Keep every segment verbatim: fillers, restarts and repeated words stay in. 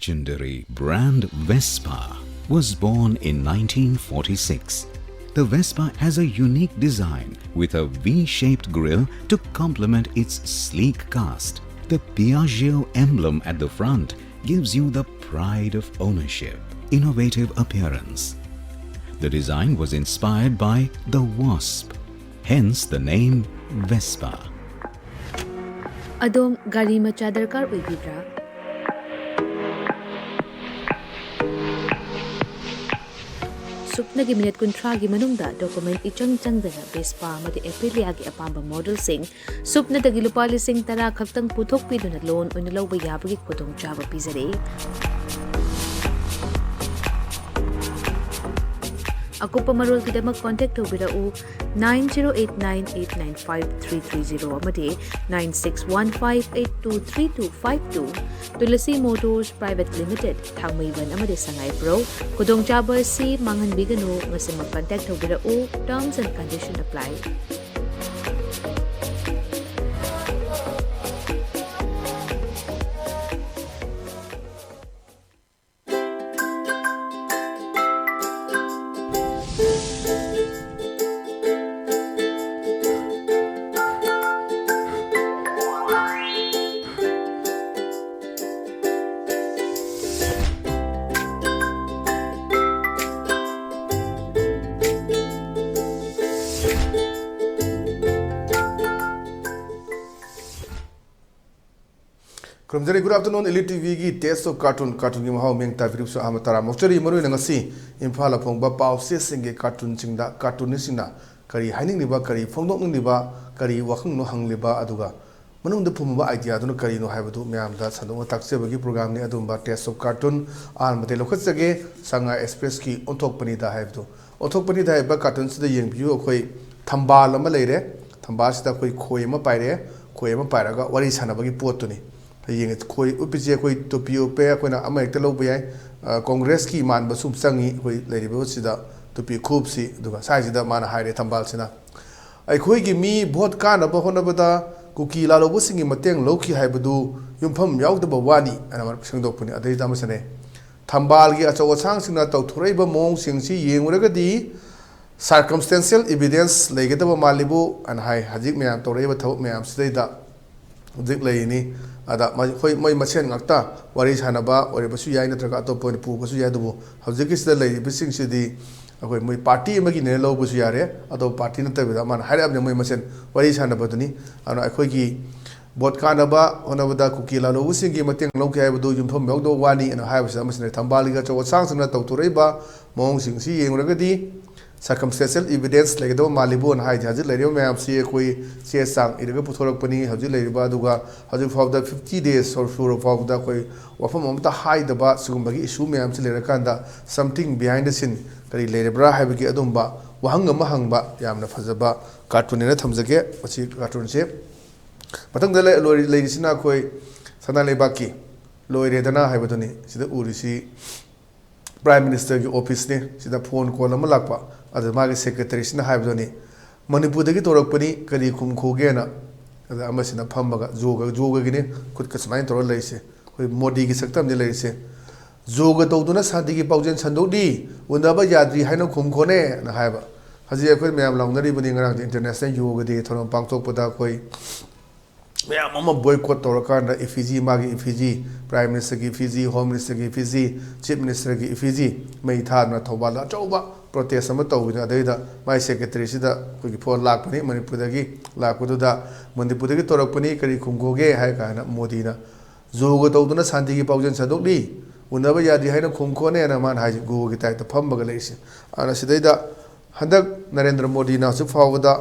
Legendary brand Vespa was born in nineteen forty-six. The Vespa has a unique design with a V-shaped grille to complement its sleek cast. The Piaggio emblem at the front gives you the pride of ownership, innovative appearance. The design was inspired by the wasp, hence the name Vespa. ꯑꯗꯣꯝ ꯒꯥꯔꯤ ꯃꯆꯥ ꯗꯔꯀꯥꯔ ꯑꯣꯏꯕꯤꯕ꯭ꯔꯥ? ꯁꯨꯞꯅꯒꯤ minute ꯀꯨꯟꯊ꯭ꯔꯥꯒꯤ ꯃꯅꯨꯡꯗ document ꯏꯆꯪ ꯆꯪꯗꯅ Vespa ꯑꯃꯗꯤ ꯑꯦꯄ꯭ꯔꯤꯂꯤꯌꯥꯒꯤ ꯑꯄꯥꯝꯕ ꯃꯣꯗꯦꯜꯁꯤꯡ ꯁꯨꯞꯅꯗꯒꯤ ꯂꯨꯄꯥ ꯂꯤꯁꯤꯡ ꯇꯔꯥ ꯈꯛꯇꯪ ꯄꯨꯊꯣꯛꯄꯤꯗꯨꯅ ꯂꯣꯟ ꯑꯣꯏꯅ ꯂꯧꯕ ꯌꯥꯕꯒꯤ ꯈꯨꯗꯣꯡꯆꯥꯕ ꯄꯤꯖꯔꯤ꯫ ꯑꯀꯨꯞꯄ ꯃꯔꯣꯜꯒꯤꯗꯃꯛ ꯀꯣꯟꯇꯦꯛ ꯇꯧꯕꯤꯔꯛꯎ nine zero eight nine eight nine five three three zero ꯑꯃꯗꯤ nine six one five eight two three two five two꯫ Tulsi motors private limited, Thangmeiband ꯑꯃꯗꯤ ꯁꯉꯥꯏꯄ꯭ꯔꯧ꯫ ꯈꯨꯗꯣꯡꯆꯥꯕ ꯑꯁꯤ ꯃꯥꯡꯍꯟꯕꯤꯒꯅꯨ꯫ ꯉꯁꯤꯃꯛ ꯀꯟꯇꯦꯛ ꯇꯧꯕꯤꯔꯛꯎ꯫ Terms and condition apply꯫ ꯈꯨꯔꯨꯝꯖꯔꯤ꯫ Good afternoon, Elite T ꯚꯤꯒꯤ Taste of Cartoon, ꯀꯥꯔꯇꯨꯟꯒꯤ ꯃꯍꯥꯎ ꯃꯤꯡ ꯇꯥꯕꯤꯔꯤꯕꯁꯨ ꯑꯍꯥꯟꯕ ꯇꯔꯥꯝꯅ ꯑꯣꯛꯆꯔꯤ꯫ ꯃꯔꯨꯑꯣꯏꯅ ꯉꯁꯤ ꯏꯝꯐꯥꯜꯗ ꯐꯣꯡꯕ ꯄꯥꯎꯆꯦꯁꯤꯡꯒꯤ ꯀꯥꯔꯇꯨꯟꯁꯤꯡꯗ ꯀꯥꯔꯇꯨꯅꯤꯁꯁꯤꯡꯅ ꯀꯔꯤ ꯍꯥꯏꯅꯤꯡꯂꯤꯕ, ꯀꯔꯤ ꯐꯣꯡꯗꯣꯛꯅꯤꯡꯂꯤꯕ, ꯀꯔꯤ ꯋꯥꯈꯜꯅꯣ ꯍꯪꯂꯤꯕ, ꯑꯗꯨꯒ ꯃꯅꯨꯡꯗ ꯐꯨꯝꯃꯕ ꯑꯥꯏꯗꯤꯌꯥꯗꯨꯅ ꯀꯔꯤꯅꯣ ꯍꯥꯏꯕꯗꯨ ꯃꯌꯥꯝꯗ ꯁꯟꯗꯣꯛꯅ ꯇꯥꯛꯆꯕꯒꯤ ꯄ꯭ꯔꯣꯒ꯭ꯔꯥꯝꯅꯤ꯫ ꯑꯗꯨꯝꯕ Taste of Cartoon ꯑꯍꯥꯟꯕꯗ ꯂꯧꯈꯠꯆꯒꯦ꯫ ꯁꯉꯥꯏ ꯑꯦꯛꯁꯄ꯭ꯔꯦꯁꯀꯤ ꯑꯣꯟꯊꯣꯛꯄꯅꯤꯗ ꯍꯥꯏꯕꯗꯨ, ꯑꯣꯟꯊꯣꯛꯄꯅꯤꯗ ꯍꯥꯏꯕ ꯀꯥꯔꯇꯨꯟꯁꯤꯗ ꯌꯦꯡꯕꯤꯌꯨ꯫ ꯑꯩꯈꯣꯏ ꯊꯝꯕꯥꯜ ꯑꯃ ꯂꯩꯔꯦ꯫ ꯊꯝꯕꯥꯜꯁꯤꯗ ꯑꯩꯈꯣꯏ ꯈꯣꯏ ꯑꯃ ꯄꯥꯏꯔꯦ꯫ ꯈꯣꯏ ꯑꯃ ꯄꯥꯏꯔꯒ ꯋꯥꯔꯤ ꯁꯥꯟꯅꯕꯒꯤ ꯄꯣꯠꯇꯨꯅꯤ꯫ ꯌꯦꯡꯉꯦ, ꯈꯣꯏ ꯎꯞꯄꯤꯁꯦ ꯑꯩꯈꯣꯏ ꯇꯨꯄꯤ ꯎꯞꯄꯦ, ꯑꯩꯈꯣꯏꯅ ꯑꯃ ꯍꯦꯛꯇ ꯂꯧꯕ ꯌꯥꯏ꯫ ꯑ, ꯀꯣꯡꯒ꯭ꯔꯦꯁꯀꯤ ꯃꯥꯟꯕꯁꯨ ꯆꯪꯉꯤ ꯑꯩꯈꯣꯏ ꯂꯩꯔꯤꯕꯁꯤꯗ ꯇꯨꯄꯤ ꯈꯨꯎꯞꯁꯤ꯫ ꯑꯗꯨꯒ ꯁ꯭ꯋꯥꯏꯁꯤꯗ ꯃꯥꯅ ꯍꯥꯏꯔꯦ ꯊꯝꯕꯥꯜꯁꯤꯅ, "ꯑꯩꯈꯣꯏꯒꯤ ꯃꯤ ꯚꯣꯠ ꯀꯥꯅꯕ ꯍꯣꯠꯅꯕꯗ ꯀꯨꯀꯤ ꯂꯥꯜꯍꯧꯕꯁꯤꯡꯒꯤ ꯃꯇꯦꯡ ꯂꯧꯈꯤ ꯍꯥꯏꯕꯗꯨ ꯌꯨꯝꯐꯝ ꯌꯥꯎꯗꯕ ꯋꯥꯅꯤ ꯑꯅ ꯃꯔꯛ ꯁꯦꯡꯗꯣꯛꯄꯅꯤ꯫ ꯑꯗꯩꯗ ꯑꯃꯁꯤꯅ ꯊꯝꯕꯥꯜꯒꯤ ꯑꯆꯧ ꯑꯁꯥꯡꯁꯤꯡꯅ ꯇꯧꯊꯣꯔꯛꯏꯕ ꯃꯑꯣꯡꯁꯤꯡꯁꯤ ꯌꯦꯡꯂꯨꯔꯒꯗꯤ circumstantial evidence ꯂꯩꯒꯗꯕ ꯃꯥꯜꯂꯤꯕꯨ ꯑꯅ ꯍꯥꯏ꯫ ꯍꯧꯖꯤꯛ ꯃꯌꯥꯝ ꯇꯧꯔꯛꯏꯕ ꯊꯕꯛ ꯃꯌꯥꯝꯁꯤꯗꯩꯗ ꯍꯧꯖꯤꯛ ꯂꯩꯔꯤꯅꯤ꯫ ꯑꯗ ꯃ-, ꯍꯣꯏ, ꯃꯣꯏ ꯃꯁꯦꯟ ꯉꯥꯛꯇ ꯋꯥꯔꯤ ꯁꯥꯟꯅꯕ ꯑꯣꯏꯔꯕꯁꯨ ꯌꯥꯏ, ꯅꯠꯇ꯭ꯔꯒ ꯑꯇꯣꯞꯄ ꯑꯣꯏꯅ ꯄꯨꯕꯁꯨ ꯌꯥꯏ꯫ ꯑꯗꯨꯕꯨ ꯍꯧꯖꯤꯛꯀꯤꯁꯤꯗ ꯂꯩꯔꯤꯕꯁꯤꯡꯁꯤꯗꯤ ꯑꯩꯈꯣꯏ ꯃꯣꯏ ꯄꯥꯔꯇꯤ ꯑꯃꯒꯤꯅꯦꯅ ꯂꯧꯕꯁꯨ ꯌꯥꯔꯦ, ꯑꯇꯣꯞꯄ ꯄꯥꯔꯇꯤ ꯅꯠꯇꯕꯤꯗ ꯃꯥꯅ ꯍꯥꯏꯔꯛꯑꯕꯅꯤ ꯃꯣꯏ ꯃꯁꯦꯟ ꯋꯥꯔꯤ ꯁꯥꯟꯅꯕꯗꯨꯅꯤ꯫ ꯑꯗꯨꯅ ꯑꯩꯈꯣꯏꯒꯤ ꯚꯣꯠ ꯀꯥꯟꯅꯕ ꯍꯣꯠꯅꯕꯗ ꯀꯨꯀꯤ ꯂꯥꯜꯍꯧꯕꯁꯤꯡꯒꯤ ꯃꯇꯦꯡ ꯂꯧꯈꯤ ꯍꯥꯏꯕꯗꯨ ꯌꯨꯝꯐꯝ ꯌꯥꯎꯗꯕ ꯋꯥꯅꯤ ꯑꯅ ꯍꯥꯏꯕꯁꯤꯗ ꯑꯃꯁꯤꯅ ꯊꯝꯕꯥꯜꯒꯤ ꯑꯆꯧ ꯑꯁꯥꯡꯁꯤꯡꯅ ꯇꯧꯊꯣꯔꯛꯏꯕ ꯃꯑꯣꯡꯁꯤꯡꯁꯤ ꯌꯦꯡꯂꯨꯔꯒꯗꯤ circumstantial evidence ꯂꯩꯒꯗꯕ ꯃꯥꯜꯂꯤꯕꯨꯅ ꯍꯥꯏꯗꯤ ꯍꯧꯖꯤꯛ ꯂꯩꯔꯤꯕ ꯃꯌꯥꯝꯁꯤ ꯑꯩꯈꯣꯏ ꯆꯦ ꯆꯥꯡ ꯏꯔꯒ ꯄꯨꯊꯣꯔꯛꯄꯅꯤ꯫ ꯍꯧꯖꯤꯛ ꯂꯩꯔꯤꯕ, ꯑꯗꯨꯒ ꯍꯧꯖꯤꯛ ꯐꯥꯎꯕꯗ fifty days ꯁꯨꯔ ꯐꯥꯎꯕꯗ ꯑꯩꯈꯣꯏ ꯋꯥꯐꯝ ꯑꯃꯇ ꯍꯥꯏꯗꯕ ꯁꯤꯒꯨꯝꯕꯒꯤ issue ꯃꯌꯥꯝꯁꯤ ꯂꯩꯔꯀꯥꯟꯗ something behind the scene ꯀꯔꯤ ꯂꯩꯔꯕ꯭ꯔꯥ ꯍꯥꯏꯕꯒꯤ ꯑꯗꯨꯝꯕ ꯋꯥꯍꯪ ꯑꯃ ꯍꯪꯕ ꯌꯥꯝꯅ ꯐꯖꯕ cartoon ꯍꯥꯏꯅ ꯊꯝꯖꯒꯦ꯫ ꯃꯁꯤ cartoon ꯁꯦ ꯃꯊꯪꯗ ꯂꯩ-, ꯂꯣꯏꯔꯤ-, ꯂꯩꯔꯤꯁꯤꯅ ꯑꯩꯈꯣꯏ ꯁꯅꯥ ꯂꯩꯕꯥꯛꯀꯤ ꯂꯣꯏꯔꯦꯗꯅ ꯍꯥꯏꯕꯗꯨꯅꯤ꯫ ꯁꯤꯗ ꯎꯔꯤꯁꯤ Prime Minister ꯒꯤ office ꯅꯤ꯫ ꯁꯤꯗ phone call ꯑꯃ ꯂꯥꯛꯄ, ꯑꯗꯨ ꯃꯥꯒꯤ secretary ꯁꯤꯅ ꯍꯥꯏꯕꯗꯨꯅꯤ, "ꯃꯅꯤꯄꯨꯔꯗꯒꯤ ꯇꯧꯔꯛꯄꯅꯤ, ꯀꯔꯤ ꯈꯨꯝꯈꯣꯒꯦꯅ?" ꯑꯗ ꯑꯃꯁꯤꯅ ꯐꯝꯃꯒ ꯌꯣꯒ, ꯌꯣꯒꯒꯤꯅꯤ, ꯈꯨꯠꯀ ꯁꯨꯃꯥꯏꯅ ꯇꯧꯔ ꯂꯩꯔꯤꯁꯦ꯫ ꯑꯩꯈꯣꯏ ꯃꯣꯗꯤꯒꯤ ꯁꯛꯇꯝꯅꯤ ꯂꯩꯔꯤꯁꯦ꯫ "ꯌꯣꯒ ꯇꯧꯗꯨꯅ ꯁꯥꯟꯇꯤꯒꯤ ꯄꯥꯎꯖꯦꯜ ꯁꯟꯗꯣꯛꯂꯤ, ꯎꯅꯕ ꯌꯥꯗ꯭ꯔꯤ ꯍꯥꯏꯅ ꯈꯨꯝꯈꯣꯅꯦꯅ" ꯍꯥꯏꯕ꯫ ꯍꯧꯖꯤꯛ ꯑꯩꯈꯣꯏ ꯃꯌꯥꯝ ꯂꯥꯎꯅꯔꯤꯕꯅꯤ, ꯉꯔꯥꯡꯗꯤ International Yoga Day ꯊꯧꯔꯝ ꯄꯥꯡꯊꯣꯛꯄꯗ ꯑꯩꯈꯣꯏ ꯃꯌꯥꯝ ꯑꯃ boycott ꯇꯧꯔꯀꯥꯟꯗ effigy, ꯃꯥꯒꯤ effigy, Prime Minister ꯒꯤ effigy, Home Minister ꯒꯤ effigy, Chief Minister ꯒꯤ effigy ꯃꯩ ꯊꯥꯗꯨꯅ ꯊꯧꯕꯥꯜꯗ ꯑꯆꯧꯕ protest ꯑꯃ ꯇꯧꯕꯅꯤ꯫ ꯑꯗꯩꯗ ꯃꯥꯏ secretary ꯁꯤꯗ ꯑꯩꯈꯣꯏꯒꯤ phone ꯂꯥꯛꯄꯅꯤ, ꯃꯅꯤꯄꯨꯔꯗꯒꯤ ꯂꯥꯛꯄꯗꯨꯗ, "ꯃꯅꯤꯄꯨꯔꯗꯒꯤ ꯇꯧꯔꯛꯄꯅꯤ, ꯀꯔꯤ ꯈꯨꯝꯈꯣꯒꯦ?" ꯍꯥꯏ ꯀꯥꯟꯗ ꯃꯣꯗꯤꯅ, "ꯌꯣꯒ ꯇꯧꯗꯨꯅ ꯁꯥꯟꯇꯤꯒꯤ ꯄꯥꯎꯖꯦꯜ ꯁꯟꯗꯣꯛꯂꯤ, ꯎꯅꯕ ꯌꯥꯗ꯭ꯔꯤ ꯍꯥꯏꯅ ꯈꯨꯝꯈꯣꯅꯦꯅ" ꯃꯥꯅ ꯍꯥꯏꯁꯦ, ꯒꯣꯒꯤ type ꯇ ꯐꯝꯃꯒ ꯂꯩꯔꯤꯁꯦ꯫ ꯑꯗꯨꯅ ꯁꯤꯗꯩꯗ ꯍꯟꯗꯛ ꯅꯔꯦꯟꯗ꯭ꯔ ꯃꯣꯗꯤꯅ ꯍꯧꯖꯤꯛ ꯐꯥꯎꯕꯗ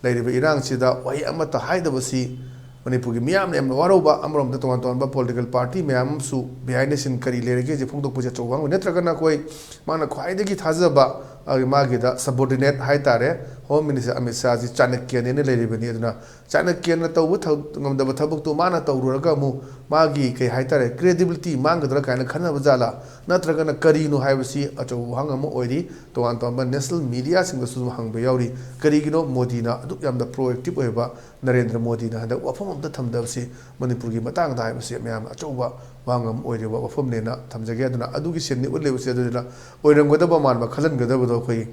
ꯂꯩꯔꯤꯕ ꯏꯔꯥꯡꯁꯤꯗ ꯋꯥꯍꯩ ꯑꯃꯠꯇ ꯍꯥꯏꯗꯕꯁꯤ ꯃꯅꯤꯄꯨꯔꯒꯤ ꯃꯤꯌꯥꯝꯅ ꯌꯥꯝꯅ ꯋꯥꯔꯧꯕ, ꯑꯃꯔꯣꯝꯗ ꯇꯣꯉꯥꯟ ꯇꯣꯉꯥꯟꯕ political party ꯃꯌꯥꯝ ꯑꯃꯁꯨ behind the scene ꯀꯔꯤ ꯂꯩꯔꯒꯦꯁꯦ ꯐꯣꯡꯗꯣꯛꯄꯁꯦ ꯑꯆꯧꯕ ꯑꯃ ꯑꯣꯏ꯫ ꯅꯠꯇ꯭ꯔꯒꯅ ꯑꯩꯈꯣꯏ ꯃꯥꯅ ꯈ꯭ꯋꯥꯏꯗꯒꯤ ꯊꯥꯖꯕ ꯑꯩ ꯃꯥꯒꯤꯗ subordinate ꯍꯥꯏꯇꯥꯔꯦ, Home Minister ꯑꯃꯤꯠ ꯁꯥꯍꯁꯤ ꯆꯥꯅꯀ꯭ꯌꯅꯦꯅ ꯂꯩꯔꯤꯕꯅꯤ꯫ ꯑꯗꯨꯅ ꯆꯥꯅꯀ꯭ꯌꯅ ꯇꯧꯕ ꯊ-, ꯉꯝꯗꯕ ꯊꯕꯛꯇꯨ ꯃꯥꯅ ꯇꯧꯔꯨꯔꯒ ꯑꯃꯨꯛ ꯃꯥꯒꯤ, ꯀꯩ ꯍꯥꯏꯇꯥꯔꯦ, credibility ꯃꯥꯡꯒꯗ꯭ꯔꯥ ꯀꯥꯏꯅ ꯈꯟꯅꯕ ꯖꯥꯠꯂꯥ, ꯅꯠꯇ꯭ꯔꯒꯅ ꯀꯔꯤꯅꯣ ꯍꯥꯏꯕꯁꯤ ꯑꯆꯧꯕ ꯋꯥꯍꯪ ꯑꯃ ꯑꯣꯏꯔꯤ꯫ ꯇꯣꯉꯥꯟ ꯇꯣꯉꯥꯟꯕ national mediaꯁꯤꯡꯗꯁꯨ ꯑꯗꯨꯝ ꯍꯪꯕ ꯌꯥꯎꯔꯤ, ꯀꯔꯤꯒꯤꯅꯣ ꯃꯣꯗꯤꯅ ꯑꯗꯨꯛ ꯌꯥꯝꯅ proactive ꯑꯣꯏꯕ ꯅꯔꯦꯟꯗ꯭ꯔ ꯃꯣꯗꯤꯅ ꯍꯟꯗꯛ ꯋꯥꯐꯝ ꯑꯝꯇ ꯊꯝꯗꯕꯁꯤ ꯃꯅꯤꯄꯨꯔꯒꯤ ꯃꯇꯥꯡꯗ ꯍꯥꯏꯕꯁꯤ ꯃꯌꯥꯝꯅ ꯑꯆꯧꯕ ꯋꯥꯍꯪ ꯑꯃ ꯑꯣꯏꯔꯤꯕ ꯋꯥꯐꯝꯅꯦꯅ ꯊꯝꯖꯒꯦ꯫ ꯑꯗꯨꯅ ꯑꯗꯨꯒꯤ ꯁꯤꯟꯅꯤ ꯎꯠꯂꯤꯕꯁꯦ ꯑꯗꯨꯗꯨꯅ ꯑꯣꯏꯔꯝꯒꯗꯕ ꯃꯥꯟꯕ ꯈꯜꯍꯟꯒꯗꯕꯗꯣ ꯑꯩꯈꯣꯏ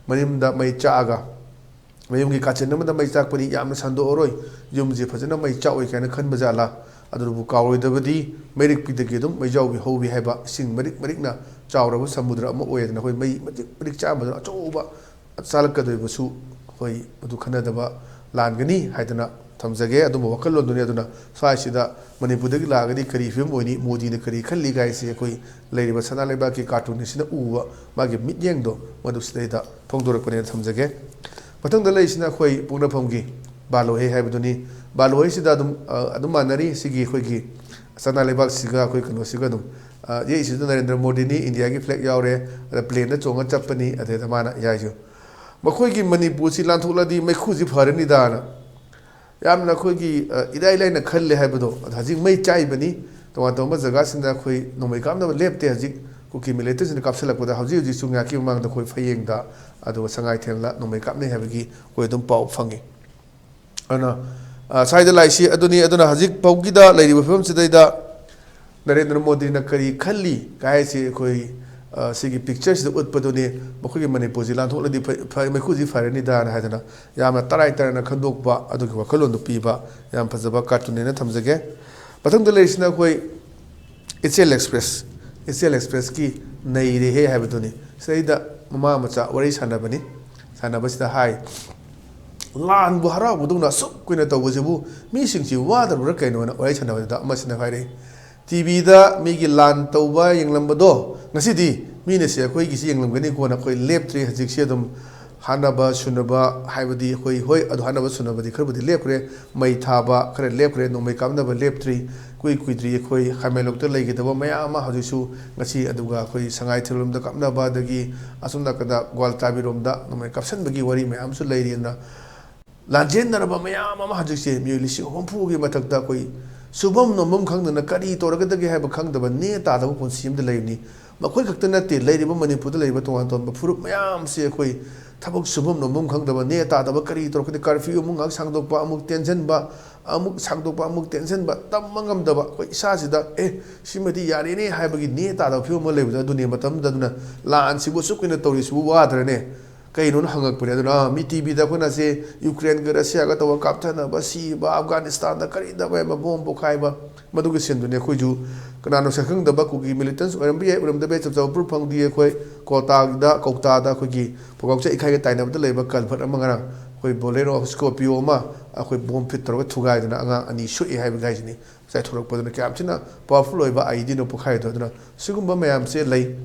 ꯃꯌꯨꯝꯗ ꯃꯩ ꯆꯥꯛꯑꯒ, ꯃꯌꯨꯝꯒꯤ ꯀꯥꯆꯤꯟ ꯑꯃꯗ ꯃꯩ ꯆꯥꯛꯄꯅꯤ, ꯌꯥꯝꯅ ꯁꯟꯗꯣꯛꯑꯔꯣꯏ, ꯌꯨꯝꯁꯦ ꯐꯖꯅ ꯃꯩ ꯆꯥꯛꯑꯣꯏ ꯀꯥꯏꯅ ꯈꯟꯕ ꯖꯥꯠꯂꯥ? ꯑꯗꯨꯕꯨ ꯀꯥꯎꯔꯣꯏꯗꯕꯗꯤ ꯃꯩꯔꯤꯛꯄꯤꯗꯒꯤ ꯑꯗꯨꯝ ꯃꯩꯖꯥꯎꯕꯤ ꯍꯧꯋꯤ ꯍꯥꯏꯕ, ꯏꯁꯤꯡ ꯃꯔꯤꯛ ꯃꯔꯤꯛꯅ ꯆꯥꯎꯔꯕ ꯁꯃꯨꯗ꯭ꯔ ꯑꯃ ꯑꯣꯏꯗꯅ ꯑꯩꯈꯣꯏ ꯃꯩ ꯃꯔꯤꯛ ꯃꯔꯤꯛ ꯆꯥꯛꯑꯝꯕꯗꯨꯅ ꯑꯆꯧꯕ ꯆꯥꯜꯂꯛꯀꯗꯣꯔꯤꯕꯁꯨ ꯑꯩꯈꯣꯏ ꯃꯗꯨ ꯈꯟꯅꯗꯕ ꯂꯥꯟꯒꯅꯤ ꯍꯥꯏꯗꯅ ꯊꯝꯖꯒꯦ꯫ ꯑꯗꯨꯝꯕ ꯋꯥꯈꯜꯂꯣꯟꯗꯨꯅꯤ꯫ ꯑꯗꯨꯅ ꯁ꯭ꯋꯥꯏꯁꯤꯗ ꯃꯅꯤꯄꯨꯔꯗꯒꯤ ꯂꯥꯛꯑꯒꯗꯤ ꯀꯔꯤ ꯐꯤꯕꯝ ꯑꯣꯏꯅꯤ, ꯃꯣꯗꯤꯅ ꯀꯔꯤ ꯈꯜꯂꯤ ꯍꯥꯏꯁꯤ ꯑꯩꯈꯣꯏ ꯂꯩꯔꯤꯕ ꯁꯅꯥ ꯂꯩꯕꯥꯛꯀꯤ cartoon ꯑꯁꯤꯅ ꯎꯕ ꯃꯥꯒꯤ ꯃꯤꯠꯌꯦꯡꯗꯣ ꯃꯗꯨ ꯁꯤꯗꯩꯗ ꯐꯣꯡꯗꯣꯔꯛꯄꯅꯦꯅ ꯊꯝꯖꯒꯦ꯫ ꯃꯊꯪꯗ ꯂꯩꯔꯤꯁꯤꯅ ꯑꯩꯈꯣꯏ ꯄꯣꯛꯅꯐꯝꯒꯤ ꯕꯥꯂꯣꯍꯦ ꯍꯥꯏꯕꯗꯨꯅꯤ꯫ ꯕꯥꯂꯣꯍꯦꯁꯤꯗ ꯑꯗꯨꯝ, ꯑ, ꯑꯗꯨꯝ ꯃꯥꯟꯅꯔꯤ꯫ ꯁꯤꯒꯤ ꯑꯩꯈꯣꯏꯒꯤ ꯁꯅꯥ ꯂꯩꯕꯥꯛꯁꯤꯒ ꯑꯩꯈꯣꯏ ꯀꯩꯅꯣꯁꯤꯒ ꯑꯗꯨꯝ, ꯑ, ꯌꯦꯛꯏꯁꯤꯗ ꯅꯔꯦꯟꯗ꯭ꯔ ꯃꯣꯗꯤꯅꯤ, ꯏꯟꯗꯤꯌꯥꯒꯤ flag ꯌꯥꯎꯔꯦ, ꯑꯗ planeꯗ ꯆꯣꯡꯉ ꯆꯠꯄꯅꯤ, ꯑꯗꯩꯗ ꯃꯥꯅ ꯌꯥꯏꯁꯨ꯫ "ꯃꯈꯣꯏꯒꯤ ꯃꯅꯤꯄꯨꯔꯁꯤ ꯂꯥꯟꯊꯣꯛꯂꯗꯤ ꯃꯩꯈꯨꯁꯤ ꯐꯔꯅꯤꯗꯥꯅ" ꯌꯥꯝꯅ ꯑꯩꯈꯣꯏꯒꯤ, ꯑ, ꯏꯔꯥꯏ ꯂꯥꯏꯅ ꯈꯜꯂꯦ ꯍꯥꯏꯕꯗꯣ꯫ ꯑꯗꯣ ꯍꯧꯖꯤꯛ ꯃꯩ ꯆꯥꯛꯏꯕꯅꯤ, ꯇꯣꯉꯥꯟ ꯇꯣꯉꯥꯟꯕ ꯖꯒꯥꯁꯤꯡꯗ ꯑꯩꯈꯣꯏ ꯅꯣꯡꯃꯩ ꯀꯥꯞꯅꯕ ꯂꯦꯞꯇꯦ꯫ ꯍꯧꯖꯤꯛ ꯀꯨꯀꯤ militantꯁꯤꯡꯅ ꯀꯥꯞꯁꯤꯜꯂꯛꯄꯗ ꯍꯧꯖꯤꯛ ꯍꯧꯖꯤꯛꯁꯨ ꯉꯥꯏꯍꯥꯛꯀꯤ ꯃꯃꯥꯡꯗ ꯑꯩꯈꯣꯏ ꯐꯌꯦꯡꯗ, ꯑꯗꯨꯒ ꯁꯉꯥꯏꯊꯦꯜꯗ ꯅꯣꯡꯃꯩ ꯀꯥꯞꯅꯩ ꯍꯥꯏꯕꯒꯤ ꯑꯩꯈꯣꯏ ꯑꯗꯨꯝ ꯄꯥꯎ ꯐꯪꯉꯤ꯫ ꯑꯗꯨꯅ, ꯑ, ꯁ꯭ꯋꯥꯏꯗ ꯂꯥꯛꯏꯁꯤ ꯑꯗꯨꯅꯤ꯫ ꯑꯗꯨꯅ ꯍꯧꯖꯤꯛ ꯐꯥꯎꯒꯤꯗ ꯂꯩꯔꯤꯕ ꯐꯤꯕꯝꯁꯤꯗꯩꯗ ꯅꯔꯦꯟꯗ꯭ꯔ ꯃꯣꯗꯤꯅ ꯀꯔꯤ ꯈꯜꯂꯤ ꯍꯥꯏꯁꯤ ꯑꯩꯈꯣꯏ, ꯑ, ꯁꯤꯒꯤ pictureꯁꯤꯗ ꯎꯠꯄꯗꯨꯅꯤ꯫ "ꯃꯈꯣꯏꯒꯤ ꯃꯅꯤꯄꯨꯔꯁꯤ ꯂꯥꯟꯊꯣꯛꯂꯗꯤ ꯐ-, ꯐ-, ꯃꯩꯈꯨꯁꯤ ꯐꯔꯅꯤꯗꯥꯅ" ꯍꯥꯏꯗꯅ ꯌꯥꯝꯅ ꯇꯔꯥꯏ ꯇꯔꯥꯏꯅ ꯈꯟꯗꯣꯛꯄ ꯑꯗꯨꯒꯤ ꯋꯥꯈꯜꯂꯣꯟꯗꯨ ꯄꯤꯕ ꯌꯥꯝ ꯐꯖꯕ cartoonꯅꯦꯅ ꯊꯝꯖꯒꯦ꯫ ꯃꯊꯪꯗ ꯂꯩꯔꯤꯁꯤꯅ ꯑꯩꯈꯣꯏ ꯏꯆꯦꯜ ꯑꯦꯛꯁꯄ꯭ꯔꯦꯁ, ꯏꯆꯦꯜ ꯑꯦꯛꯁꯄ꯭ꯔꯦꯁꯀꯤ ꯅꯩꯔꯦꯍꯦ ꯍꯥꯏꯕꯗꯨꯅꯤ꯫ ꯁꯤꯗꯩꯗ ꯃꯃꯥ ꯃꯆꯥ ꯋꯥꯔꯤ ꯁꯥꯟꯅꯕꯅꯤ꯫ ꯁꯥꯟꯅꯕꯁꯤꯗ ꯍꯥꯏ, "ꯂꯥꯟꯕꯨ ꯍꯔꯥꯎꯕꯗꯧꯅ ꯑꯁꯨꯛ ꯀꯨꯏꯅ ꯇꯧꯕꯁꯤꯕꯨ ꯃꯤꯁꯤꯡꯁꯤ ꯋꯥꯗꯕ꯭ꯔꯥ ꯀꯩꯅꯣꯅ?" ꯋꯥꯔꯤ ꯁꯥꯟꯅꯕꯗꯨꯗ ꯑꯃꯁꯤꯅ ꯍꯥꯏꯔꯛꯏ, "ꯇꯤꯚꯤꯗ ꯃꯤꯒꯤ ꯂꯥꯟ ꯇꯧꯕ ꯌꯦꯡꯂꯝꯕꯗꯣ ꯉꯁꯤꯗꯤ ꯃꯤꯅ ꯁꯤ ꯑꯩꯈꯣꯏꯒꯤꯁꯤ ꯌꯦꯡꯂꯝꯒꯅꯤꯀꯣꯅ ꯑꯩꯈꯣꯏ ꯂꯦꯞꯇ꯭ꯔꯤ꯫ ꯍꯧꯖꯤꯛꯁꯤ ꯑꯗꯨꯝ ꯍꯥꯠꯅꯕ ꯁꯨꯅꯕ ꯍꯥꯏꯕꯗꯤ ꯑꯩꯈꯣꯏ, ꯍꯣꯏ, ꯑꯗꯨ ꯍꯥꯠꯅꯕ ꯁꯨꯅꯕꯗꯤ ꯈꯔꯕꯨꯗꯤ ꯂꯦꯞꯈ꯭ꯔꯦ, ꯃꯩ ꯊꯥꯕ ꯈꯔ ꯂꯦꯞꯈ꯭ꯔꯦ, ꯅꯣꯡꯃꯩ ꯀꯥꯞꯅꯕ ꯂꯦꯞꯇ꯭ꯔꯤ꯫ ꯀꯨꯏ ꯀꯨꯏꯗ꯭ꯔꯤ ꯑꯩꯈꯣꯏ ꯈꯥꯃꯦꯟꯂꯣꯛꯇ ꯂꯩꯒꯗꯕ ꯃꯌꯥꯝ ꯑꯃ ꯍꯧꯖꯤꯛꯁꯨ ꯉꯁꯤ, ꯑꯗꯨꯒ ꯑꯩꯈꯣꯏ ꯁꯉꯥꯏ ꯊꯤꯔꯣꯝꯗ ꯀꯥꯞꯅꯕ, ꯑꯗꯒꯤ ꯑꯁꯣꯝ ꯅꯥꯀꯟꯗ ꯒ꯭ꯋꯥꯜꯇꯥꯕꯤꯔꯣꯝꯗ ꯅꯣꯡꯃꯩ ꯀꯥꯞꯁꯤꯟꯕꯒꯤ ꯋꯥꯔꯤ ꯃꯌꯥꯝ ꯑꯃꯁꯨ ꯂꯩꯔꯤ꯫ ꯑꯗꯨꯅ ꯂꯥꯟꯖꯦꯟꯅꯔꯕ ꯃꯌꯥꯝ ꯑꯃ ꯍꯧꯖꯤꯛꯁꯦ ꯃꯤꯑꯣꯏ ꯂꯤꯁꯤꯡ ꯍꯨꯝꯐꯨꯒꯤ ꯃꯊꯛꯇ ꯑꯩꯈꯣꯏ ꯁꯨꯐꯝ ꯅꯣꯝꯐꯝ ꯈꯪꯗꯅ ꯀꯔꯤ ꯇꯧꯔꯒꯗꯒꯦ ꯍꯥꯏꯕ ꯈꯪꯗꯕ ꯅꯦ ꯇꯥꯗꯕ ꯄꯨꯟꯁꯤ ꯑꯃꯗ ꯂꯩꯕꯅꯤ꯫ ꯃꯈꯣꯏ ꯈꯛꯇ ꯅꯠꯇꯦ, ꯂꯩꯔꯤꯕ ꯃꯅꯤꯄꯨꯔꯗ ꯂꯩꯔꯤꯕ ꯇꯣꯉꯥꯟ ꯇꯣꯉꯥꯟꯕ ꯐꯨꯔꯨꯞ ꯃꯌꯥꯝꯁꯦ ꯑꯩꯈꯣꯏ ꯊꯕꯛ ꯁꯨꯐꯝ ꯅꯣꯝꯐꯝ ꯈꯪꯗꯕ, ꯅꯦ ꯇꯥꯗꯕ, ꯀꯔꯤ ꯇꯧꯔꯛꯀꯅꯤ, ꯀꯥꯔꯐ꯭ꯌꯨ ꯑꯃꯨꯛ ꯉꯥꯏꯍꯥꯛ ꯁꯥꯡꯗꯣꯛꯄ, ꯑꯃꯨꯛ ꯇꯦꯟꯁꯤꯟꯕ, ꯑꯃꯨꯛ ꯁꯥꯡꯗꯣꯛꯄ, ꯑꯃꯨꯛ ꯇꯦꯟꯁꯤꯟꯕ, ꯇꯝꯕ ꯉꯝꯗꯕ, ꯑꯩꯈꯣꯏ ꯏꯁꯥꯁꯤꯗ, "ꯑꯦ, ꯁꯤꯃꯗꯤ ꯌꯥꯔꯦꯅꯦ" ꯍꯥꯏꯕꯒꯤ ꯅꯦ ꯇꯥꯗꯕ ꯐꯤꯕꯝ ꯑꯃ ꯂꯩꯕꯗꯣ ꯑꯗꯨꯅꯦ꯫ ꯃꯇꯝꯗꯨꯗ ꯑꯗꯨꯅ ꯂꯥꯟꯁꯤꯕꯨ ꯑꯁꯨꯛ ꯀꯨꯏꯅ ꯇꯧꯔꯤꯁꯤꯕꯨ ꯋꯥꯗ꯭ꯔꯅꯦ? ꯀꯩꯅꯣꯅ ꯍꯪꯉꯛꯄꯅꯦ꯫ ꯑꯗꯨꯅ, "ꯑꯥ, ꯃꯤ ꯇꯤꯚꯤꯗ ꯑꯩꯈꯣꯏꯅ ꯁꯤ ꯌꯨꯀ꯭ꯔꯦꯟꯒ ꯔꯁꯤꯌꯥꯒ ꯇꯧꯕ ꯀꯥꯞꯊꯅꯕ, ꯁꯤꯕ, ꯑꯐꯒꯥꯅꯤꯁꯇꯥꯟꯗ ꯀꯔꯤꯗ ꯃꯌꯥꯝ ꯑꯃ ꯕꯣꯝ ꯄꯣꯈꯥꯏꯕ", ꯃꯗꯨꯒꯤ ꯁꯤꯟꯗꯨꯅꯤ꯫ ꯑꯩꯈꯣꯏꯁꯨ ꯀꯅꯥꯅꯣ ꯁꯛꯈꯪꯗꯕ ꯀꯨꯀꯤ ꯃꯤꯂꯤꯇꯦꯟꯁ ꯑꯣꯏꯔꯝꯕ ꯌꯥꯏ, ꯑꯣꯏꯔꯝꯗꯕ ꯌꯥꯏ, ꯆꯞ ꯆꯥꯕ ꯄ꯭ꯔꯨꯐ ꯐꯪꯗꯦ꯫ ꯑꯩꯈꯣꯏ ꯀꯣꯇꯥꯗ, ꯀꯧꯇꯥꯗ ꯑꯩꯈꯣꯏꯒꯤ ꯄꯨꯒꯥꯎꯆꯥ ꯏꯈꯥꯏꯒ ꯇꯥꯏꯅꯕꯗ ꯂꯩꯕ ꯀꯜꯚꯔꯠ ꯑꯃ ꯉꯔꯥꯡ ꯑꯩꯈꯣꯏ ꯕꯣꯂꯦꯔꯣ ꯁ꯭ꯀꯣꯔꯄꯤꯌꯣ ꯑꯃ ꯑꯩꯈꯣꯏ ꯕꯣꯝ ꯐꯤꯠ ꯇꯧꯔꯒ ꯊꯨꯒꯥꯏꯗꯅ ꯑꯉꯥꯡ ꯑꯅꯤ ꯁꯣꯛꯑꯦ ꯍꯥꯏꯕꯒꯤ ꯍꯥꯏꯁꯤꯅꯤ꯫ ꯆꯥꯏꯊꯣꯔꯛꯄꯗꯨꯅ ꯀꯌꯥꯝ ꯊꯤꯅ ꯄꯋꯥꯔꯐꯨꯜ ꯑꯣꯏꯕ ꯑꯥꯏ ꯏ ꯗꯤꯅꯣ ꯄꯣꯈꯥꯏꯔꯤꯗꯣ꯫ ꯑꯗꯨꯅ ꯁꯤꯒꯨꯝꯕ ꯃꯌꯥꯝꯁꯦ ꯂꯩ꯫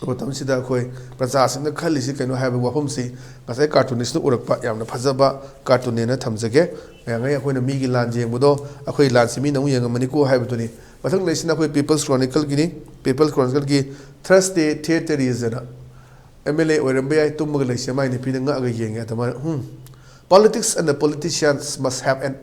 ꯃꯇꯝꯁꯤꯗ ꯑꯩꯈꯣꯏ ꯄ꯭ꯔꯖꯥꯁꯤꯡꯅ ꯈꯜꯂꯤꯁꯤ ꯀꯩꯅꯣ ꯍꯥꯏꯕ ꯋꯥꯐꯝꯁꯤ ꯉꯁꯥꯏ ꯀꯥꯔꯇꯨꯅꯤꯁꯅ ꯎꯔꯛꯄ ꯌꯥꯝꯅ ꯐꯖꯕ ꯀꯥꯔꯇꯨꯟꯅꯦꯅ ꯊꯝꯖꯒꯦ꯫ ꯃꯌꯥꯝꯉꯩ ꯑꯩꯈꯣꯏꯅ ꯃꯤꯒꯤ ꯂꯥꯟ ꯌꯦꯡꯕꯗꯣ ꯑꯩꯈꯣꯏ ꯂꯥꯟꯁꯤ ꯃꯤꯅ ꯑꯃꯨꯛ ꯌꯦꯡꯉꯝꯃꯅꯤꯀꯣ ꯍꯥꯏꯕꯗꯨꯅꯤ꯫ ꯃꯊꯪ ꯂꯩꯁꯤꯅ ꯑꯩꯈꯣꯏ ꯄꯤꯄꯜꯁ ꯀ꯭ꯔꯣꯅꯤꯀꯜꯒꯤꯅꯤ꯫ ꯄꯤꯄꯜꯁ ꯀ꯭ꯔꯣꯅꯤꯀꯜꯒꯤ ꯊꯔꯁꯗꯦ ꯊꯤꯌꯦꯇꯔꯤꯁ ꯑꯅ ꯑꯦꯝ ꯑꯦꯜ ꯑꯦ ꯑꯣꯏꯔꯝꯕ ꯌꯥꯏ, ꯇꯨꯝꯃꯒ ꯂꯩꯁꯦ ꯃꯥꯏ ꯅꯨꯄꯤꯅ ꯉꯛꯑꯒ ꯌꯦꯡꯉꯦ꯫ ꯑꯗꯨꯃꯥꯏꯅ, ꯎꯝ, "Politics and the politicians must have an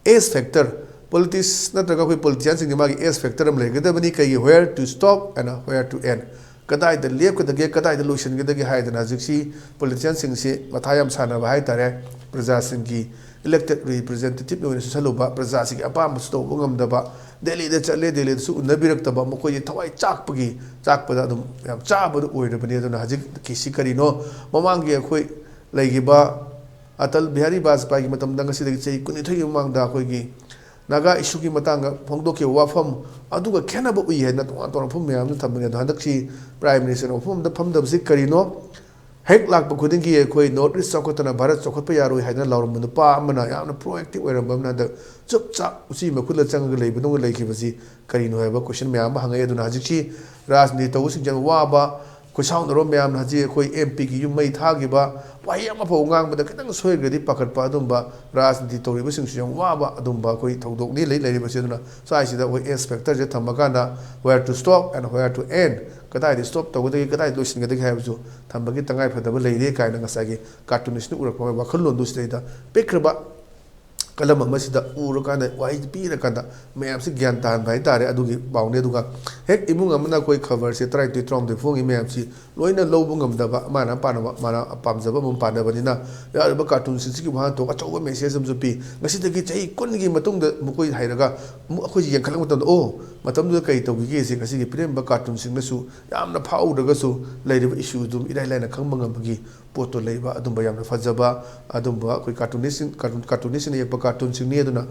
age factor." Politics ꯅꯠꯇ꯭ꯔꯒ ꯑꯩꯈꯣꯏ ꯄꯣꯂꯤꯇꯤꯁꯤꯌꯥꯟꯁꯤꯡꯒꯤ ꯃꯥꯒꯤ age factor ꯑꯃ ꯂꯩꯒꯗꯕꯅꯤ꯫ ꯀꯩꯒꯤ? "Where to stop and where to end." ꯀꯗꯥꯏꯗ ꯂꯦꯞꯀꯗꯒꯦ, ꯀꯗꯥꯏꯗ ꯂꯣꯏꯁꯤꯟꯒꯗꯒꯦ ꯍꯥꯏꯗꯅ ꯍꯧꯖꯤꯛꯁꯤ ꯄꯣꯂꯤꯇꯤꯁꯤꯌꯥꯟꯁꯤꯡꯁꯤ ꯃꯊꯥ ꯌꯥꯝ ꯁꯥꯟꯅꯕ ꯍꯥꯏ ꯇꯥꯔꯦ꯫ ꯄ꯭ꯔꯖꯥꯁꯤꯡꯒꯤ ꯏꯂꯦꯛꯇꯦꯠ ꯔꯤꯄ꯭ꯔꯖꯦꯟꯇꯦꯇꯤꯞ ꯑꯣꯏꯅꯁꯨ ꯆꯠꯂꯨꯕ, ꯄ꯭ꯔꯖꯥꯁꯤꯡꯒꯤ ꯑꯄꯥꯝꯕꯁꯨ ꯇꯧꯕ ꯉꯝꯗꯕ, ꯗꯦꯜꯂꯤꯗ ꯆꯠꯂꯦ, ꯗꯦꯜꯂꯤꯗꯁꯨ ꯎꯅꯕꯤꯔꯛꯇꯕ, ꯃꯈꯣꯏꯁꯦ ꯊꯋꯥꯏ ꯆꯥꯛꯄꯒꯤ, ꯆꯥꯛꯄꯗ ꯑꯗꯨꯝ ꯌꯥꯝ ꯆꯥꯕꯗꯨ ꯑꯣꯏꯔꯕꯅꯤ꯫ ꯑꯗꯨꯅ ꯍꯧꯖꯤꯛꯀꯤꯁꯤ ꯀꯔꯤꯅꯣ? ꯃꯃꯥꯡꯒꯤ ꯑꯩꯈꯣꯏ ꯂꯩꯈꯤꯕ ꯑꯇꯜ ꯕꯤꯍꯥꯔꯤ ꯕꯥꯖꯄꯥꯏꯒꯤ ꯃꯇꯝꯗ ꯉꯁꯤꯗꯒꯤ ꯆꯍꯤ ꯀꯨꯟꯅꯤꯊꯣꯏꯒꯤ ꯃꯃꯥꯡꯗ ꯑꯩꯈꯣꯏꯒꯤ ꯅꯥꯒꯥ ꯏꯁꯨꯒꯤ ꯃꯇꯥꯡꯗ ꯐꯣꯡꯗꯣꯛꯈꯤꯕ ꯋꯥꯐꯝ ꯑꯗꯨꯒ ꯈꯦꯠꯅꯕ ꯎꯏ ꯍꯥꯏꯅ ꯇꯣꯉꯥꯟ ꯇꯣꯉꯥꯟꯕ ꯋꯥꯐꯝ ꯃꯌꯥꯝ ꯑꯃ ꯊꯝꯕꯅꯤ꯫ ꯑꯗꯣ ꯍꯟꯗꯛꯁꯤ ꯄ꯭ꯔꯥꯏꯝ ꯃꯤꯅꯤꯁꯇꯔ ꯋꯥꯐꯝ ꯑꯃꯗ ꯐꯝꯗꯕꯁꯤ ꯀꯔꯤꯅꯣ? ꯍꯦꯛ ꯂꯥꯛꯄ ꯈꯨꯗꯤꯡꯒꯤ ꯑꯩꯈꯣꯏ ꯅꯣꯔꯠ ꯏꯁ ꯆꯥꯎꯈꯠꯇꯅ ꯚꯥꯔꯠ ꯆꯥꯎꯈꯠꯄ ꯌꯥꯔꯣꯏ ꯍꯥꯏꯗꯅ ꯂꯥꯎꯔꯝꯕ ꯅꯨꯄꯥ ꯑꯃꯅ, ꯌꯥꯝꯅ ꯄ꯭ꯔꯣꯑꯦꯛꯇꯤꯚ ꯑꯣꯏꯔꯝꯕ ꯑꯃꯅ ꯍꯟꯗꯛ ꯆꯨꯞ ꯆꯥꯞ ꯎꯆꯤ ꯃꯈꯨꯠꯂ ꯆꯪꯉꯒ ꯂꯩꯕꯗꯧꯅ ꯂꯩꯈꯤꯕꯁꯤ ꯀꯔꯤꯅꯣ ꯍꯥꯏꯕ ꯀꯣꯏꯁꯟ ꯃꯌꯥꯝ ꯑꯃ ꯍꯪꯉꯛꯏ꯫ ꯑꯗꯨꯅ ꯍꯧꯖꯤꯛꯁꯤ ꯔꯥꯖꯅꯤꯇꯤ ꯇꯧꯕꯁꯤꯡꯁꯦ ꯌꯥꯝ ꯋꯥꯕ, ꯈꯣꯏꯁꯥꯎꯅꯔꯣ ꯃꯌꯥꯝꯅ ꯍꯧꯖꯤꯛ ꯑꯩꯈꯣꯏ ꯑꯦꯝ ꯄꯤꯒꯤ ꯌꯨꯝ ꯃꯩ ꯊꯥꯈꯤꯕ, ꯋꯥꯍꯩ ꯑꯃꯐꯥꯎ ꯉꯥꯡꯕꯗ ꯈꯤꯇꯪ ꯁꯣꯏꯈ꯭ꯔꯗꯤ ꯄꯥꯈꯠꯄ, ꯑꯗꯨꯝꯕ ꯔꯥꯖꯅꯤꯇꯤ ꯇꯧꯔꯤꯕꯁꯤꯡꯁꯨ ꯌꯥꯝ ꯋꯥꯕ ꯑꯗꯨꯝꯕ ꯑꯩꯈꯣꯏ ꯊꯧꯗꯣꯛꯅꯤ ꯂꯩ ꯂꯩꯔꯤꯕꯁꯤ꯫ ꯑꯗꯨꯅ ꯁ꯭ꯋꯥꯏꯁꯤꯗ ꯑꯩꯈꯣꯏ ꯏꯟꯁꯄꯦꯛꯇꯔꯁꯦ ꯊꯝꯃꯀꯥꯟꯗ where to stop and where to end, ꯀꯗꯥꯏꯗ ꯁ꯭ꯇꯣꯞ ꯇꯧꯒꯗꯒꯦ, ꯀꯗꯥꯏꯗ ꯂꯣꯏꯁꯤꯟꯒꯗꯒꯦ ꯍꯥꯏꯕꯁꯨ ꯊꯝꯕꯒꯤ ꯇꯉꯥꯏ ꯐꯗꯕ ꯂꯩꯔꯦ ꯀꯥꯏꯅ ꯉꯁꯥꯏꯒꯤ ꯀꯥꯔꯇꯨꯅꯤꯁꯅ ꯎꯔꯛꯄ ꯋꯥꯈꯜꯂꯣꯟꯗꯨ ꯁꯤꯗꯩꯗ ꯄꯤꯛꯈ꯭ꯔꯕ ꯀꯂꯝ ꯑꯃꯁꯤꯗ ꯎꯔꯀꯥꯟꯗ, ꯋꯥꯍꯩ ꯄꯤꯔꯀꯥꯟꯗ ꯃꯌꯥꯝꯁꯤ ꯒ꯭ꯌꯥꯟ ꯇꯥꯍꯟꯕ ꯍꯥꯏꯇꯥꯔꯦ꯫ ꯑꯗꯨꯒꯤ ꯄꯥꯎꯅꯦ꯫ ꯑꯗꯨꯒ ꯍꯦꯛ ꯏꯃꯨꯡ ꯑꯃꯅ ꯑꯩꯈꯣꯏ ꯈꯕꯔꯁꯦ ꯇꯔꯥꯅꯤꯊꯣꯏ ꯇꯔꯥꯍꯨꯝꯗꯣꯏ ꯐꯣꯡꯉꯤ ꯃꯌꯥꯝꯁꯤ ꯂꯣꯏꯅ ꯂꯧꯕ ꯉꯝꯗꯕ, ꯃꯥꯅ ꯄꯥꯅꯕ, ꯃꯥꯅ ꯄꯥꯝꯖꯕ ꯑꯃ ꯄꯥꯅꯕꯅꯤꯅ, ꯌꯥꯎꯔꯤꯕ ꯀꯥꯔꯇꯨꯟꯁꯤꯡꯁꯤꯒꯤ ꯋꯥꯍꯟꯊꯣꯛ ꯑꯆꯧꯕ ꯃꯦꯁꯦꯖ ꯑꯃꯁꯨ ꯄꯤ꯫ ꯉꯁꯤꯗꯒꯤ ꯆꯍꯤ ꯀꯨꯟꯒꯤ ꯃꯇꯨꯡꯗ ꯃꯈꯣꯏ ꯍꯩꯔꯒ ꯑꯃꯨꯛ ꯑꯩꯈꯣꯏꯁꯤ ꯌꯦꯡꯈꯠꯂꯛꯄ ꯃꯇꯝꯗ, "ꯑꯣ, ꯃꯇꯝꯗꯨꯗ ꯀꯔꯤ ꯇꯧꯈꯤꯒꯦ?" ꯁꯤ ꯉꯁꯤꯒꯤ ꯄꯤꯔꯝꯕ ꯀꯥꯔꯇꯨꯟꯁꯤꯡꯅꯁꯨ ꯌꯥꯝꯅ ꯐꯥꯎꯗ꯭ꯔꯒꯁꯨ ꯂꯩꯔꯤꯕ ꯏꯁꯨ ꯑꯗꯨꯝ ꯏꯔꯥꯏ ꯂꯥꯏꯅ ꯈꯪꯕ ꯉꯝꯕꯒꯤ ꯄꯣꯠꯇꯣ ꯂꯩꯕ, ꯑꯗꯨꯝꯕ ꯌꯥꯝꯅ ꯐꯖꯕ, ꯑꯗꯨꯝꯕ ꯑꯩꯈꯣꯏ ꯀꯥꯔꯇꯨꯅꯤꯁꯁꯤꯡ, ꯀꯥꯔꯇꯨꯟ, ꯀꯥꯔꯇꯨꯅꯤꯁꯁꯤꯡꯅ ꯌꯦꯛꯄ ꯀꯥꯔꯇꯨꯟꯁꯤꯡꯅꯤ꯫ ꯑꯗꯨꯅ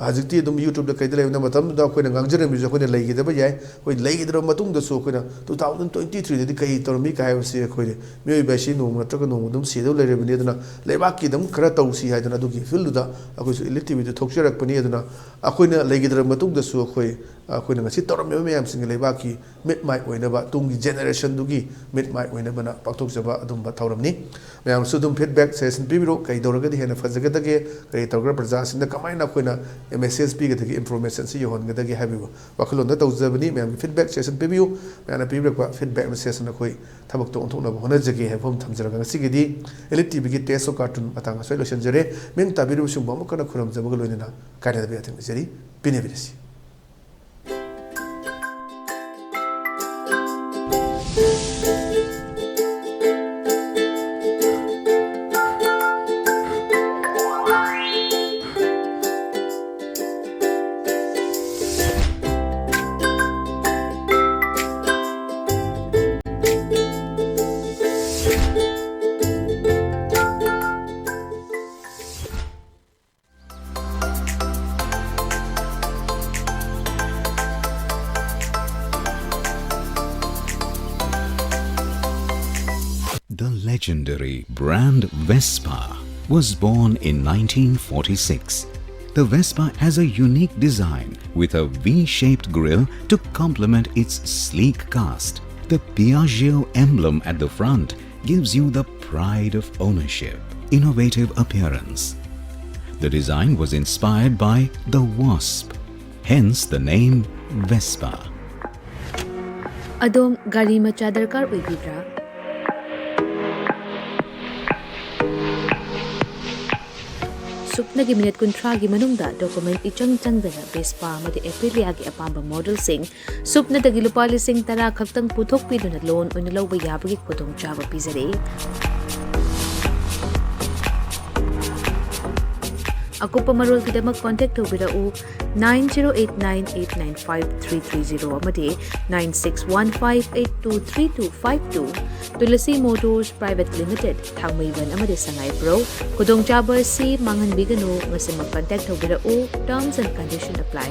ꯍꯧꯖꯤꯛꯇꯤ ꯑꯗꯨꯝ YouTube-ꯇ ꯀꯩꯗ ꯂꯩꯕꯅ, ꯃꯇꯝꯗꯨꯗ ꯑꯩꯈꯣꯏꯅ ꯉꯥꯡꯖꯔꯝꯃꯤꯁꯨ ꯑꯩꯈꯣꯏꯅ ꯂꯩꯈꯤꯗꯕ ꯌꯥꯏ꯫ ꯑꯩꯈꯣꯏ ꯂꯩꯈꯤꯗ꯭ꯔꯕ ꯃꯇꯨꯡꯗꯁꯨ ꯑꯩꯈꯣꯏꯅ two thousand twenty three-ꯗꯗꯤ ꯀꯔꯤ ꯇꯧꯔꯝꯃꯤ ꯀꯥꯏ ꯍꯥꯏꯕꯁꯤ ꯑꯩꯈꯣꯏ ꯃꯤꯑꯣꯏꯕ ꯍꯥꯏꯁꯤ ꯅꯣꯡꯃ ꯅꯠꯇ꯭ꯔꯒ ꯅꯣꯡꯃ ꯑꯗꯨꯝ ꯁꯤꯗꯧ ꯂꯩꯔꯕꯅꯤ꯫ ꯑꯗꯨꯅ ꯂꯩꯕꯥꯛꯀꯤ ꯑꯗꯨꯝ ꯈꯔ ꯇꯧꯁꯤ ꯍꯥꯏꯗꯅ ꯑꯗꯨꯒꯤ field-ꯇꯨꯗ ꯑꯩꯈꯣꯏꯁꯨ Elite T V-ꯗ ꯊꯣꯛꯆꯔꯛꯄꯅꯤ꯫ ꯑꯗꯨꯅ ꯑꯩꯈꯣꯏꯅ ꯂꯩꯈꯤꯗ꯭ꯔꯕ ꯃꯇꯨꯡꯗꯁꯨ ꯑꯩꯈꯣꯏ, ꯑꯩꯈꯣꯏꯅ ꯉꯁꯤ ꯇꯧꯔꯝꯃꯤꯕ ꯃꯌꯥꯝꯁꯤꯡꯒꯤ ꯂꯩꯕꯥꯛꯀꯤ ꯃꯤꯠ ꯃꯥꯏ ꯑꯣꯏꯅꯕ, ꯇꯨꯡꯒꯤ generation-ꯗꯨꯒꯤ ꯃꯤꯠ ꯃꯥꯏ ꯑꯣꯏꯅꯕꯅ ꯄꯥꯡꯊꯣꯛꯆꯕ ꯑꯗꯨꯝꯕ ꯊꯧꯔꯝꯅꯤ꯫ ꯃꯌꯥꯝꯁꯨ ꯑꯗꯨꯝ feedback suggestion ꯄꯤꯕꯤꯔꯣ, ꯀꯩ ꯇꯧꯔꯒꯗꯤ ꯍꯦꯟꯅ ꯐꯖꯒꯗꯒꯦ, ꯀꯔꯤ ꯇꯧꯔꯒ ꯄ꯭ꯔꯖꯥꯁꯤꯡꯗ ꯀꯃꯥꯏꯅ ꯑꯩꯈꯣꯏꯅ message ꯄꯤꯒꯗꯒꯦ, information-ꯁꯤ ꯌꯧꯍꯟꯒꯗꯒꯦ ꯍꯥꯏꯕꯒꯤ ꯋꯥꯈꯜꯂꯣꯟꯗ ꯇꯧꯖꯕꯅꯤ꯫ ꯃꯌꯥꯝꯒꯤ feedback suggestion ꯄꯤꯕꯤꯌꯨ꯫ ꯃꯌꯥꯝꯅ ꯄꯤꯕꯤꯔꯛꯄ feedback suggestion ꯑꯩꯈꯣꯏ ꯊꯕꯛꯇ ꯑꯣꯟꯊꯣꯛꯅꯕ ꯍꯣꯠꯅꯖꯒꯦ ꯍꯥꯏꯕ ꯑꯃ ꯊꯝꯖꯔꯒ ꯉꯁꯤꯒꯤꯗꯤ Elite T V-ꯒꯤ Tales of Cartoon ꯃꯇꯥꯡ ꯑꯁ꯭ꯋꯥꯏ ꯂꯣꯏꯁꯤꯟꯖꯔꯦ꯫ ꯃꯤꯡ ꯇꯥꯕꯤꯔꯤꯕꯁꯤꯡꯕꯨ ꯑꯃꯨꯛ ꯍꯟꯅ ꯈꯨꯔꯨꯝꯖꯕꯒ ꯂꯣꯏꯅꯅ ꯀꯥꯏꯅꯗꯕ ꯌꯥꯊꯪ ꯅꯤꯖꯔꯤ꯫ ꯄꯤꯅꯕꯤꯔꯁꯤ꯫ The legendary brand Vespa was born in nineteen forty-six. The Vespa has a unique design with a V-shaped grille to complement its sleek cast. The Piaggio emblem at the front gives you the pride of ownership, innovative appearance. The design was inspired by the wasp, hence the name Vespa. ꯑꯗꯣꯝ ꯒꯥꯔꯤ ꯃꯆꯥ ꯗꯔꯀꯥꯔ ꯑꯣꯏꯕꯤꯕ꯭ꯔꯥ? ꯁꯨꯞꯅꯒꯤ minute ꯀꯨꯟꯊ꯭ꯔꯥꯒꯤ ꯃꯅꯨꯡꯗ document ꯏꯆꯪ ꯆꯪꯗꯅ Vespa ꯑꯃꯗꯤ ꯑꯦꯄ꯭ꯔꯤꯂꯤꯌꯥꯒꯤ ꯑꯄꯥꯝꯕ ꯃꯣꯗꯦꯜꯁꯤꯡ ꯁꯨꯞꯅꯗꯒꯤ ꯂꯨꯄꯥ ꯂꯤꯁꯤꯡ ꯇꯔꯥ ꯈꯛꯇꯪ ꯄꯨꯊꯣꯛꯄꯤꯗꯨꯅ ꯂꯣꯟ ꯑꯣꯏꯅ ꯂꯧꯕ ꯌꯥꯕꯒꯤ ꯈꯨꯗꯣꯡꯆꯥꯕ ꯄꯤꯖꯔꯤ꯫ ꯑꯀꯨꯞꯄ ꯃꯔꯣꯜꯒꯤꯗꯃꯛ ꯀꯣꯟꯇꯦꯛ ꯇꯧꯕꯤꯔꯛꯎ nine zero eight nine eight nine five three three zero ꯑꯃꯗꯤ nine six one five eight two three two five two꯫ Tulsi motors private limited, Thangmeiband ꯑꯃꯗꯤ ꯁꯉꯥꯏꯄ꯭ꯔꯧ꯫ ꯈꯨꯗꯣꯡꯆꯥꯕ ꯑꯁꯤ ꯃꯥꯡꯍꯟꯕꯤꯒꯅꯨ, ꯉꯁꯤꯃꯛ ꯀꯟꯇꯦꯛ ꯇꯧꯕꯤꯔꯛꯎ꯫ Terms and condition apply꯫